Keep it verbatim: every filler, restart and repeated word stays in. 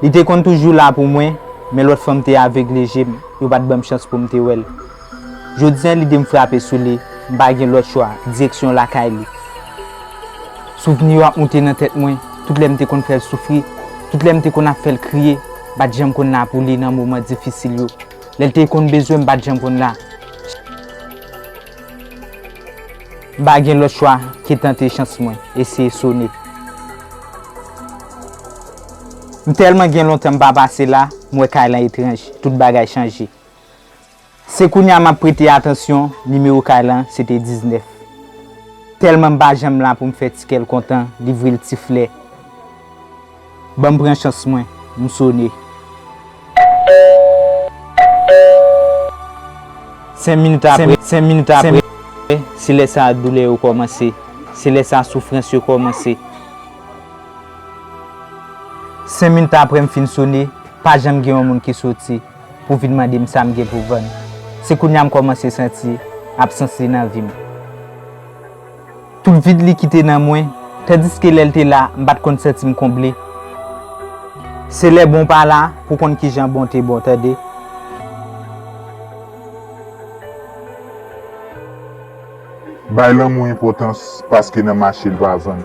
Li te konn toujou la pou mwen, men lòt fwa m te avegle je m, yo pa t ban m chans pou m te wè l. Jodi a, lide m frape sou li, m pa gen lòt chwa, direksyon lakay li. Souvni yo ap moute nan tèt mwen, tout lè m te konn fè l soufri, tout lè m te konn ap fè l kriye, m pa t janm konn la pou li nan moman difisil yo. Lè l te konn bezwen m, m pa t janm konn la. M pa gen lòt chwa ke tante chans mwen, eseye sone. M tèlman gen lontan m pa pase la, m wè kay lan etranj, tout bagay chanje. Se kounye a m ap prete atansyon, nimewo kay lan se te diznèf. Tèlman m pa janm la pou m fè ti kè l kontan, li vre l ti flè. Ban m pran chans mwen, m sone. Senk minit apre, senk minit apre, se lè sa a doulè yo kòmanse, se lè sa a soufrans yo kòmanse. Senk minit apre m fin sone, pa janm gen yon moun ki soti pou vin mande m sa m gen pou vann. Se kounye a m kòmanse santi absans li nan vi m. Tout vid li kite nan mwen, tandiske lè l te la, m pa t konn santi m konble. Se lè bon pa la pou konn kijan bon te bon, tande. Bay lanmou enpòtans paske nan mache l pa vann.